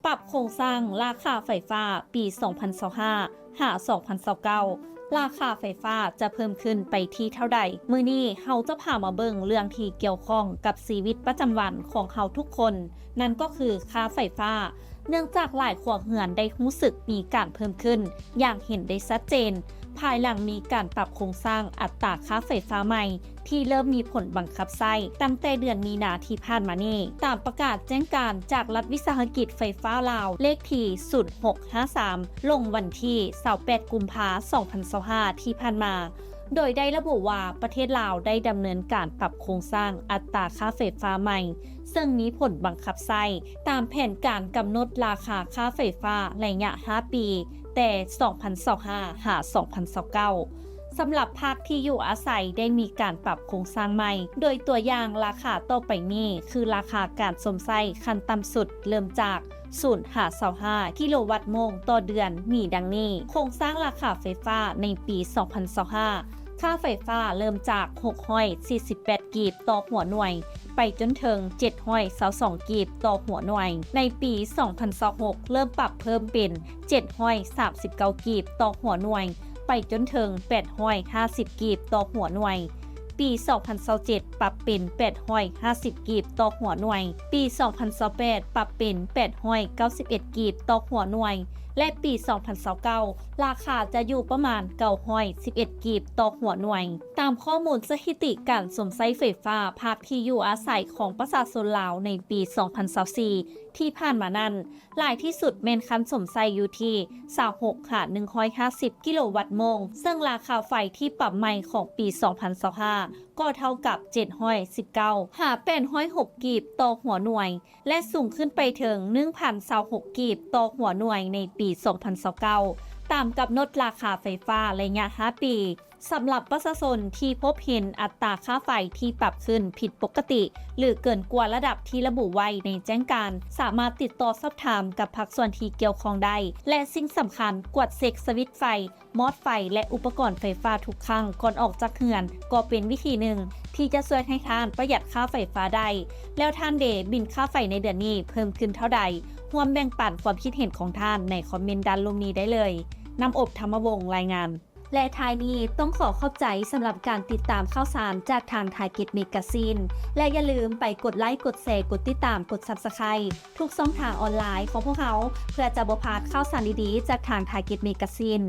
ປັບໂຄງສ້າງລາຄາໄຟຟ້າປີສອງພັນຊາວຫ້າ ຫາ ສອງພັນຊາວເກົ້າ ລາຄາໄຟຟ້າຈະເພີ່ມຂຶ້ນໄປທີ່ເທົ່າໃດ? ມື້ນີ້ເຮົາຈະພາມາເບິ່ງເລື່ອງທີ່ກ່ຽວຂ້ອງກັບຊີວິດປະຈຳວັນຂອງເຮົາທຸກຄົນ, ນັ້ນກໍຄືຄ່າໄຟຟ້າ. ເນື່ອງຈາກຫຼາຍຄົວເຮືອນໄດ້ຮູ້ສຶກມີການເພີ່ມຂຶ້ນຢ່າງເຫັນໄດ້ຊັດເຈນ ພາຍຫຼັງມີການປັບໂຄງສ້າງອັດຕາຄ່າໄຟຟ້າໃໝ່ ທີ່ເລີ່ມມີຜົນບັງຄັບໃຊ້ຕັ້ງແຕ່ເດືອນມີນາທີ່ຜ່ານມານີ້, ຕາມປະກາດແຈ້ງການຈາກລັດວິສາຫະກິດໄຟຟ້າລາວ ເລກທີສູນຫົກຫ້າສາມ ລົງວັນທີຊາວແປດ ກຸມພາ ສອງພັນຊາວຫ້າ ທີ່ຜ່ານມາ, ໂດຍໄດ້ລະບຸວ່າປະເທດລາວໄດ້ດຳເນີນການປັບໂຄງສ້າງອັດຕາຄ່າໄຟຟ້າໃໝ່ ເຊິ່ງມີຜົນບັງຄັບໃຊ້ຕາມແຜນການກຳນົດລາຄາຄ່າໄຟຟ້າໄລຍະຫ້າປີ ແຕ່ສອງພັນຊາວຫ້າ ຫາ ສອງພັນຊາວເກົ້າ. ສຳລັບພາກທີ່ຢູ່ອາໄສໄດ້ມີການປັບໂຄງສ້າງໃໝ່, ໂດຍຕົວຢ່າງລາຄາຕໍ່ໄປນີ້ຄືລາຄາການຊົມໃຊ້ຂັ້ນຕ່ຳສຸດເລີ່ມຈາກສູນຫາຊາວຫ້າກິໂລວັດໂມງຕໍ່ເດືອນ ມີດັ່ງນີ້: ໂຄງສ້າງລາຄາໄຟຟ້າໃນປີສອງພັນຊາວຫ້າ ຄ່າໄຟຟ້າເລີ່ມຈາກຫົກຮ້ອຍສີ່ສິບແປດກີບຕໍ່ຫົວໜ່ວຍ ໄປຈົນເຖິງເຈັດຮ້ອຍຊາວສອງກີບຕໍ່ຫົວໜ່ວຍ. ໃນປີສອງພັນຊາວຫົກ ເລີ່ມປັບເພີ່ມເປັນເຈັດຮ້ອຍສາມສິບເກົ້າກີບຕໍ່ຫົວໜ່ວຍ ໄປຈົນເຖິງແປດຮ້ອຍຫ້າສິບກີບຕໍ່ຫົວໜ່ວຍ. ປີສອງພັນຊາວເຈັດ ປັບເປັນແປດຮ້ອຍຫ້າສິບກີບຕໍ່ຫົວໜ່ວຍ, ປີສອງພັນຊາວແປດ ປັບເປັນແປດຮ້ອຍເກົ້າສິບເອັດກີບຕໍ່ຫົວໜ່ວຍ ແລະ ປີສອງພັນຊາວເກົ້າ ລາຄາຈະຢູ່ປະມານເກົ້າຮ້ອຍສິບເອັດກີບຕໍ່ຫົວໜ່ວຍ. ຕາມຂໍ້ມູນສະຖິຕິການຊົມໃຊ້ໄຟຟ້າພາກທີ່ຢູ່ອາໄສຂອງປະຊາຊົນລາວໃນປີສອງພັນຊາວສີ່ ທີ່ຜ່ານມານັ້ນ, ຫຼາຍທີ່ສຸດແມ່ນຄັນສົມໃຊ້ຢູ່ທີ່ຊາວຫົກຫາໜຶ່ງຮ້ອຍຫ້າສິບກິໂລວັດໂມງ, ເຊິ່ງລາຄາໄຟທີ່ປັບໃໝ່ຂອງປີສອງພັນຊາວຫ້າ ກໍເທົ່າກັບເຈັດຮ້ອຍສິບເກົ້າຫາແປດຮ້ອຍຫົກກີບຕໍ່ຫົວໜ່ວຍ ແລະ ສູງຂຶ້ນໄປເຖິງໜຶ່ງພັນຊາວຫົກກີບຕໍ່ຫົວໜ່ວຍໃນປີສອງພັນຊາວເກົ້າ ຕາມກຳນົດລາຄາໄຟຟ້າໄລຍະຫ້າປີ. ສຳລັບປະຊາຊົນທີ່ພົບເຫັນອັດຕາຄ່າໄຟທີ່ປັບຂຶ້ນຜິດປົກກະຕິ ຫຼື ເກີນກວ່າລະດັບທີ່ລະບຸໄວ້ໃນແຈ້ງການ, ສາມາດຕິດຕໍ່ສອບຖາມກັບພາກສ່ວນທີ່ກ່ຽວຂ້ອງໄດ້ ແລະ ສິ່ງສຳຄັນ, ກວດເຊັກສະວິດໄຟ, ມອດໄຟ ແລະ ອຸປະກອນໄຟຟ້າທຸກຄັ້ງກ່ອນອອກຈາກເຮືອນ ກໍເປັນວິທີໜຶ່ງທີ່ຈະຊ່ວຍໃຫ້ທ່ານປະຢັດຄ່າໄຟຟ້າໄດ້. ແລ້ວທ່ານເດ ບິນຄ່າໄຟໃນເດືອນນີ້ເພີ່ມຂຶ້ນເທົ່າໃດ? ຮ່ວມແບ່ງປັນຄວາມຄິດເຫັນຂອງທ່ານໃນຄອມເມັນດ້ານລຸ່ມນີ້ໄດ້ເລີຍ. ນ້ຳອົບ ທຳມະວົງ ລາຍງານ. ແລະ ທ້າຍນີ້ຕ້ອງຂໍຂອບໃຈສຳລັບການຕິດຕາມຂ່າວສານຈາກທາງ Target Magazine ແລະ ຢ່າລືມໄປກົດໄລ, ກົດແຊ, ກົດຕິດຕາມ, ກົດ Subscribe ທຸກຊ່ອງທາງອອນລາຍຂອງພວກເຮົາ ເພື່ອຈະບໍ່ພາດຂ່າວສານດີໆຈາກທາງ Target Magazine.